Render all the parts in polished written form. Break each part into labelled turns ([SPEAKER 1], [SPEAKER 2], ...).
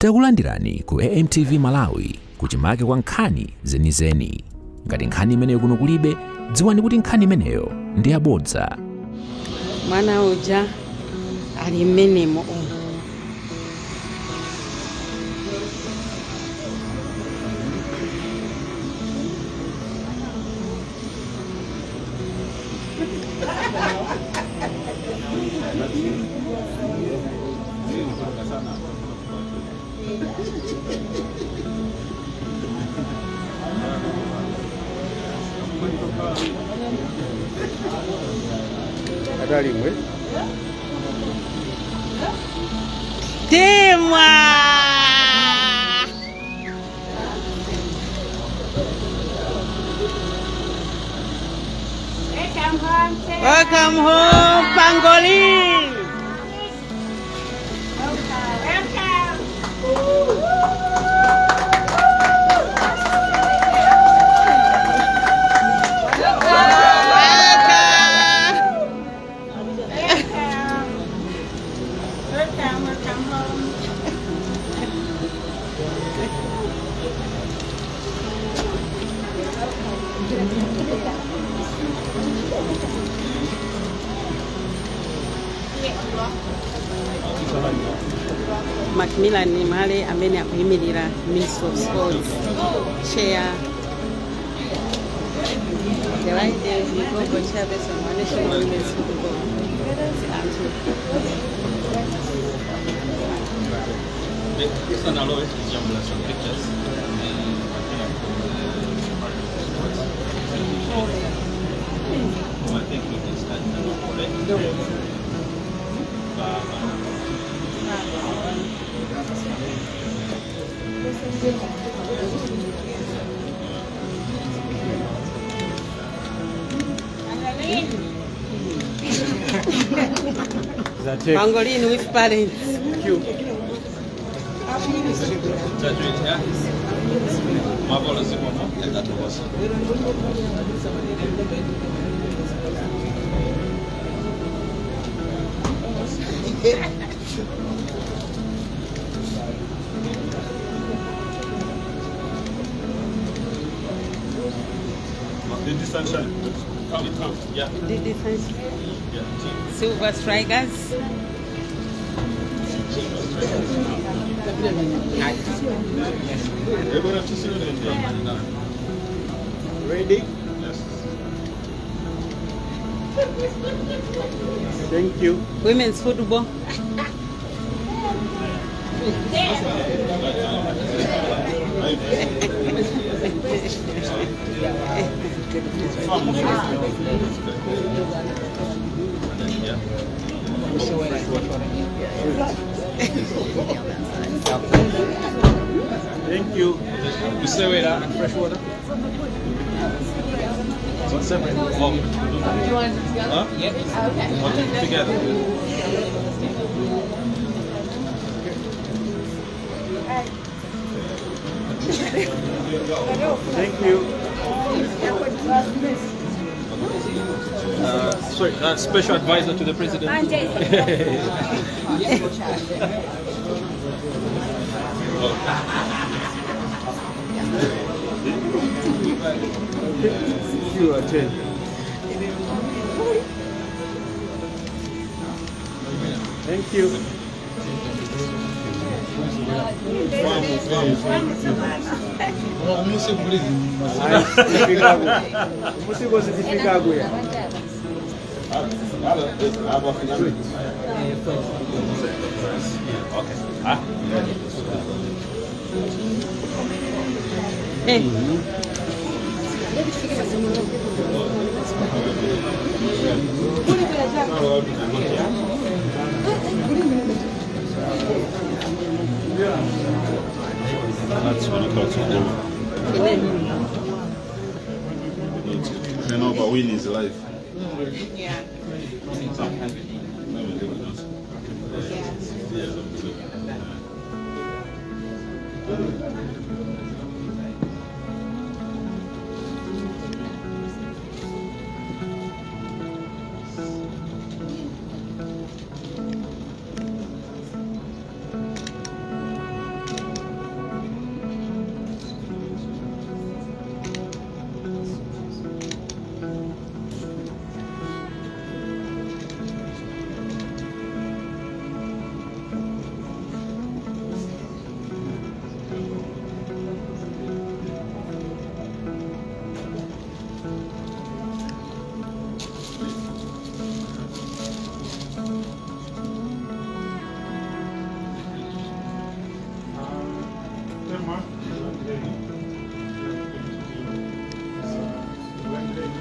[SPEAKER 1] Takulandirani ku AMTV Malawi, kuchimake kwa nkhani zenizeni. Ngati nkhani imeneyo kuno kulibe, dziwani kuti nkhani imeneyo ndi yabodza.
[SPEAKER 2] Mwana uja ali mmenemo umu.
[SPEAKER 3] Atalimwe.
[SPEAKER 2] Temwa! Welcome home, Pangolin! Welcome!
[SPEAKER 4] Welcome, welcome home.
[SPEAKER 2] Macmillan Male amene akuyimirira Minister of Sports, Chair Delaide Migogo, Chairperson wa National Women's Football. Anthu.
[SPEAKER 5] Sanalo jambula some pictures. I think we can start now. Right?
[SPEAKER 2] Pangolin with parents.
[SPEAKER 5] Graduate, yeah? Mabolo zikomo, ndathokoza.
[SPEAKER 3] Did the sunshine?
[SPEAKER 5] Come, come. Yeah,
[SPEAKER 2] Did defense.
[SPEAKER 5] Yeah. Team.
[SPEAKER 2] Silver Strikers.
[SPEAKER 3] We're going to see you then. Ready?
[SPEAKER 5] Yes.
[SPEAKER 3] Thank you.
[SPEAKER 2] Women's football.
[SPEAKER 5] Yeah.
[SPEAKER 3] Thank you.
[SPEAKER 5] Kusewera and fresh water.
[SPEAKER 3] Separate.
[SPEAKER 5] Oh. Huh? Yeah. Okay, together.
[SPEAKER 3] Thank you.
[SPEAKER 5] Sorry, special advisor to the president.
[SPEAKER 3] You attend. Thank you. Musigo zifika kuya.
[SPEAKER 5] Okay. Ah.
[SPEAKER 2] Hey.
[SPEAKER 5] That's what you call it.
[SPEAKER 6] No, but win is life.
[SPEAKER 2] Yeah.
[SPEAKER 7] Adema tilandireni. Tilandireni.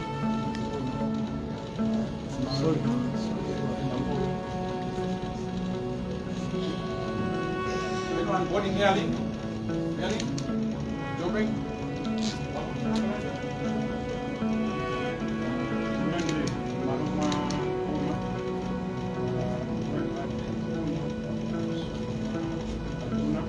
[SPEAKER 7] Sorry.
[SPEAKER 3] Anyone boarding early? Early? Jogging?
[SPEAKER 7] Tilandireni malo mwa boma. Aduna.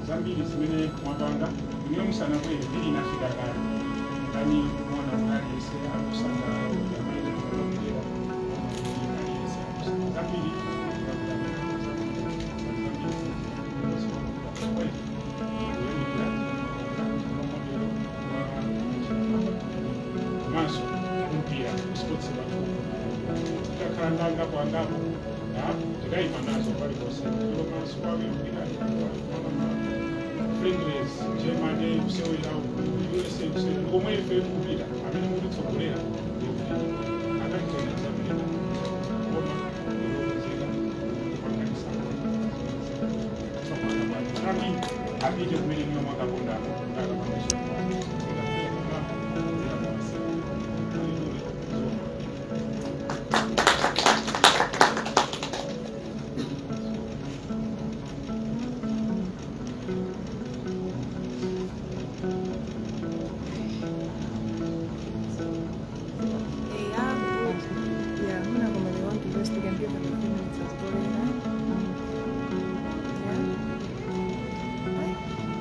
[SPEAKER 7] Zambiri zimene mwapanga niyo musanabwere bili inafika kale ndani mwana aliyense akusangalala amene akulera aliyense zambiri. Komanso mpira, sports bathu takhala ndangapo angapo tikayima nazo paliponse komanso kwawiri friendlies, Germany kusewera, USA kusewera, komwe ife tikupita amene mutitsogolera ndikuti akatitoneza amene koma ndilopezeka kupanganisa kambi apite kumene niyo mwakapondako ndakapangisa.
[SPEAKER 8] Yeah, I'm gonna go want to just can give them a few minutes of story. Yeah.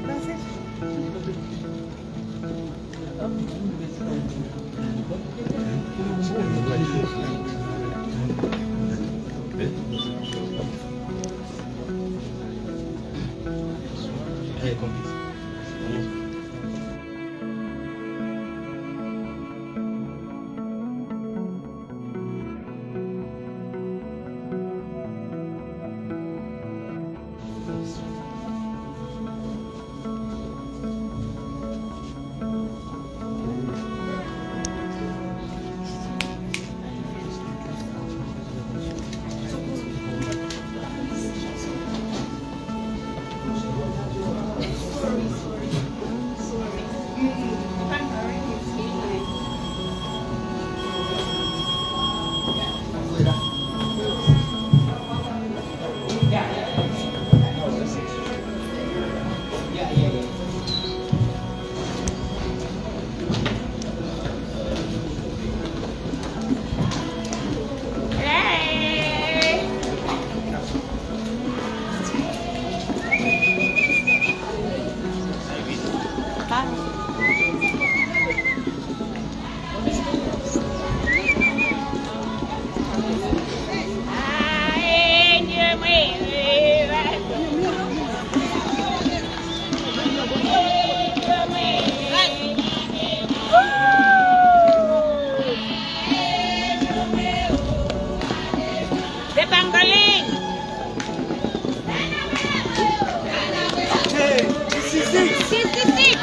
[SPEAKER 8] That's it.
[SPEAKER 4] The pangolin. 66.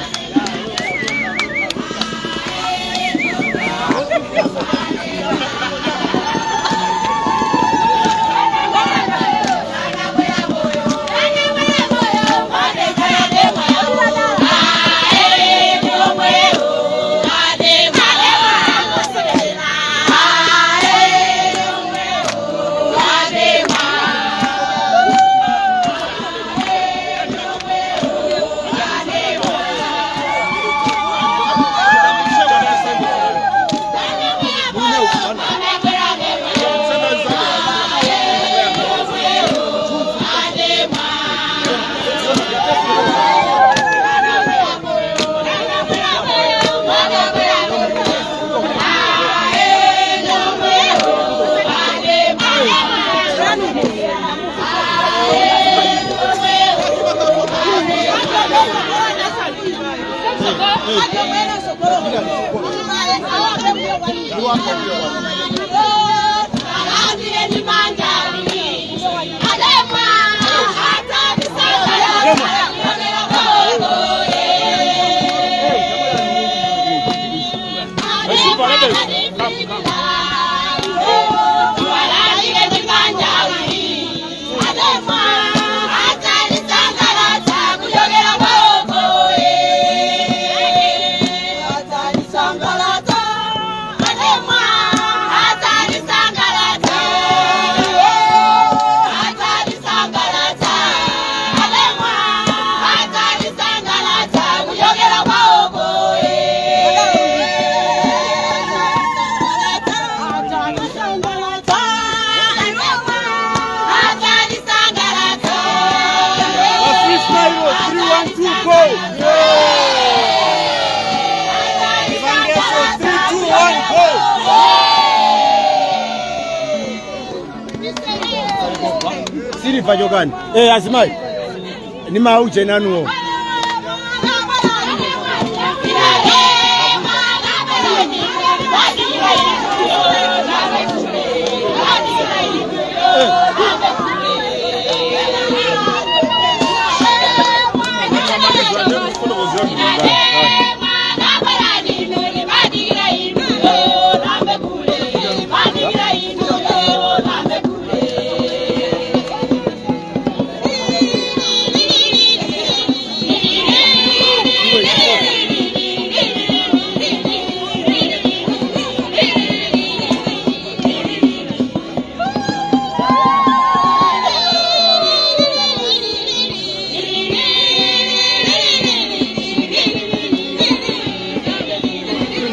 [SPEAKER 5] Ladies, come, come.
[SPEAKER 3] Freestyle, 3, 1, 2, go! Ivangeso, 3, 2, 1, go! Siliva chokani. Eh, azimai. Ni mauje nanuwo.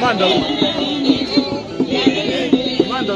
[SPEAKER 5] Manda. Manda.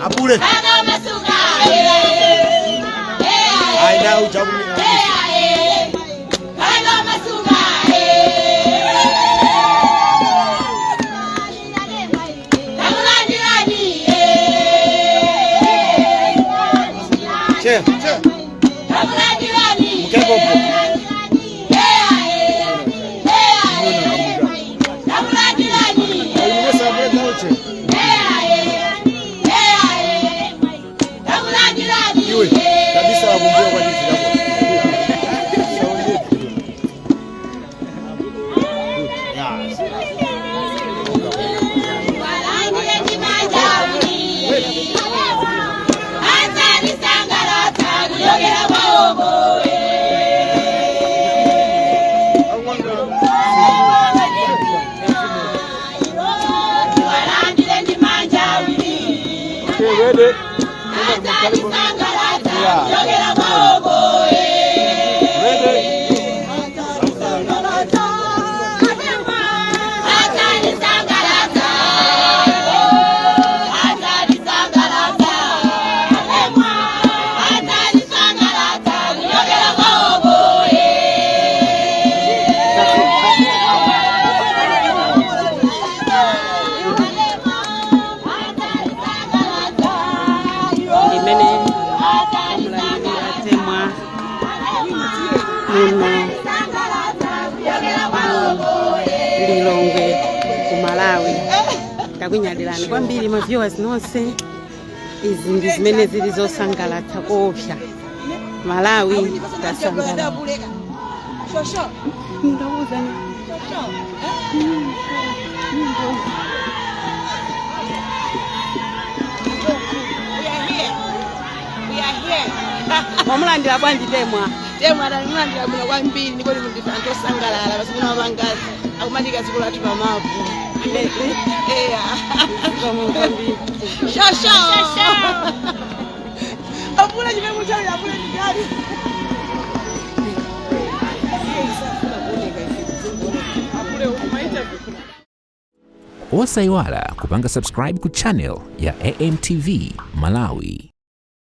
[SPEAKER 3] Abule. Aida uchagu. Che, che. Mkebo. Iwe kabisa wakumbia kwa jinsi yako.
[SPEAKER 5] Okay, ready? Ready?
[SPEAKER 2] Ndimene amulandira Temwa muno Lilongwe ku Malawi. Takunyadirani kwambiri ma viewers nonse. Izi ndi zimene zili zosangalatsa koopsa. Malawi tasangalala. Ndawuzani. Mwamulandira bwanji Temwa?
[SPEAKER 8] Temwa adamulandira bwino kwambiri ndipo ndife anthu osangalala pasipano mapangazi akumatika dziko lathu pamapu. Eya. Shosho. Apula chimene muchali apula chikali.
[SPEAKER 1] Osayiwala kupanga subscribe ku channel ya AMTV Malawi.